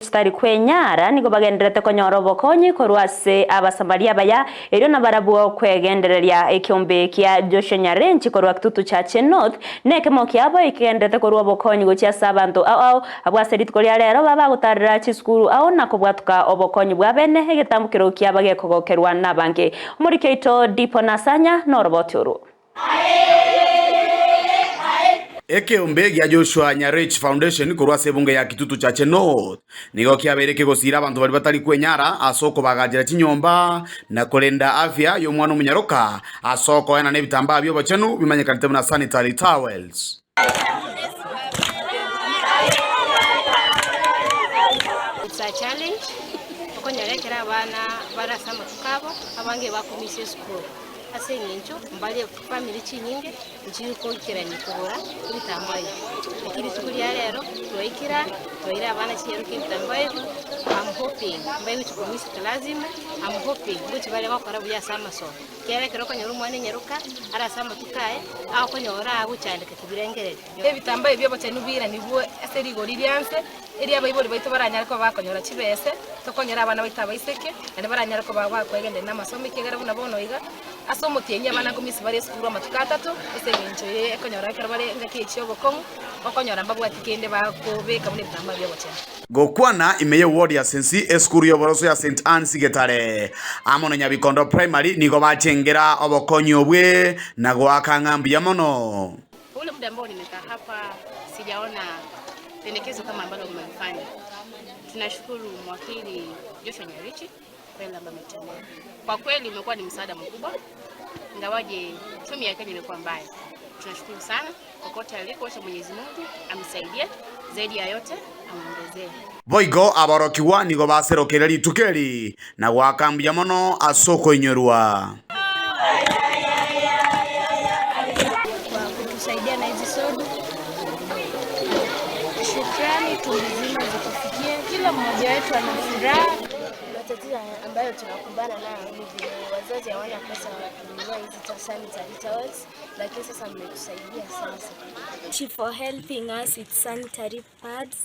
chitari kwenyara nigo bagendererete konyora obokonyi korwa ase Abasamaria abaya, erio nabarabwo kwegendereria ekeombe kia Joshua Nyarenchi korwa Kitutu Chache North nekemo kiabo ekegendererete korwa obokonyi gochia ase abanto ao ao abwo ase rituko ria rero babagotarera chisukuru ao na kobwatuka obokonyi bwa bene egetambokero kiaba gekogokerwa nabange. Omoriki oito Dipo Nasanya noroboti orwo. Ekeombe gia Joshua Nyarech Foundation korwa ase ebunge ya Kitutu Chache North nigo kiabeire kegosiira abanto baria batari kwenyara ase okobagachera chinyomba na korenda afya y'omwana omonyaroka ase okoenana ebitambaa bi'obochenu bimanyekanete buna sanitary towels. It's a challenge okonyora ekero abana bare ase amatuko abo, abange bakomisia esukuru ase eng'encho mbare family chinyinge nchiri koikerania kogora ebitambaa ebi. Lakini rituko ria rero twaikire aa, twaire abana chinyaroka ebitambaa ebi, I'm hoping mbae gochia komisia class ime, I'm hoping ngochia bare gokora buya ase amasomo. Ekiagera ekero okonyora omwana enyaroka are ase amatuko aye, agokonyora agochandeka kibirengererio. Ebitambaa ebi bi'obochenu biiranigwe ase rigori ri'anse, erio abaibori baito baranyare koba bakonyora chibese, tokonyore abana baito abaiseke, naende baranyare koba bakwegendereria namasomo, ekiagera buna bono iga, ase omotienyi abana nkomisi bare esukuru amatuko atato, ase engencho eye ekonyora ekero bare engaki echio y'obokong'u, okonyora mbabwati kende bakobeka buna ebitambaa bi'obochenu. Gokwana ime y'eward ya Sensi, esukuru y'oboroso ya St Anne's Getare amo na Nyabikondo Primary nigo bachengera obokonyi obwe na goaka ng'a mbuya mono. Kwa ule muda ambao nimekaa hapa sijaona pendekezo kama ambalo mmelifanya. Tunashukuru mwakili Joshua Nyarichi kwa yale ambayo ametutendea. Kwa kweli umekuwa ni msaada mkubwa, ingawaje uchumi ya Kenya imekuwa mbaya. Tunashukuru sana kokote aliko, wacha Mwenyezi Mungu amsaidie zaidi ya yote amuongezee. Boigo aborokigwa nigo baserokire rituko eri na goaka mbuya mono ase okoinyorwa. Kwa kutusaidia na hizi sodo. Shukrani tumzima zikufikie, kila mmoja wetu ana furaha. Matatizo ambayo tunakumbana nayo ni vile wazazi hawana pesa ya kununua hizi sanitary towels, lakini sasa mmetusaidia sasa. For helping us with sanitary pads.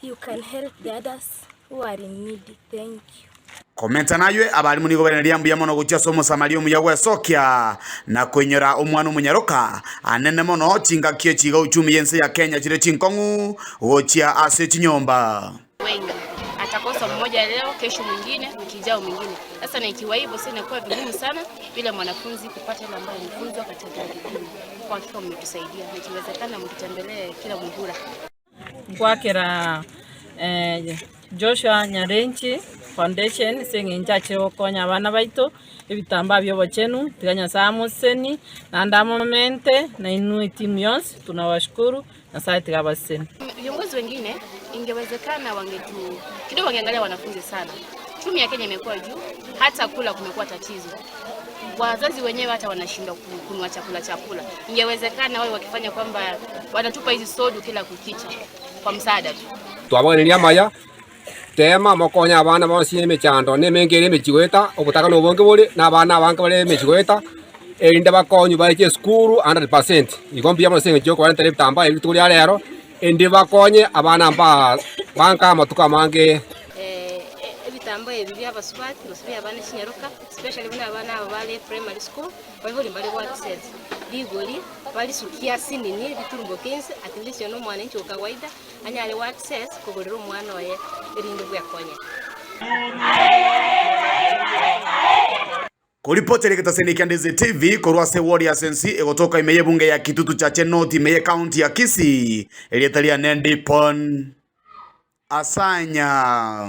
You can help the others who are in need. Thank you. Komenta naywe, abalimu nigo bairaneria mbuya mono gochia ase Omosamaria omuya gwesokia na koinyora omwana omonyaroka anene mono chingaki echi iga uchumi y'ense ya Kenya chire chinkong'u gochia ase chinyomba. Wengi atakosa mmoja leo, kesho mwingine, wiki ijao mwingine. Sasa na ikiwa hivyo sasa inakuwa vigumu sana bila mwanafunzi kupata ile ambayo amefunzwa katika kile kipindi. Kwa hakika mmetusaidia na ikiwezekana mtutembelee kila muhula. Nkwakera Joshua Nyarenchi Foundation ase eng'encho achire gokonya abana baito, ebitambaa bia obochenu, tiga Nyasaye amosesenie, naende amomente, na inwe etimu yonsi tunawashukuru, Nyasaye tiga abasesenie. Viongozi wengine ingewezekana wangetu kidogo wangeangalia wanafunzi sana. Uchumi ya Kenya imekuwa juu, hata kula kumekuwa tatizo. Wazazi wenyewe hata wanashindwa kununua chakula chakula. Ingewezekana wawe wakifanya kwamba wanatupa hizi sodu kila kukicha kwa msaada tu. Twabaganirie amaya, teema mokonye abana bonsi emechando na emenge ere emechie goeta, obotaka nobonge bore, na abana abange bare emechie goeta, erinde bakonywe baeche esukuru 100%. Igo mbuya mono ase eng'encho yokobarentera ebitambaa ebi rituko ria rero, erinde bakonye abana mbaa banka amatuko amange. Ebitambo ebi bi'abasubati gose bi'abana chinyaroka, especially buna abana aba bare primary school, baibori mbare go access rigori barisukia asinini riturumboke inse at least onye nomwananchi o kawaida anyare go access kogorera omwana oye erinde bwekonye. Koripotera egetaseni kia Ndeze TV korwa ase eward ya Sensi egotoka ime y'ebunge ya Kitutu Chache North ime y'ecounty ya Kisii, erieta riane Dipon Asanya.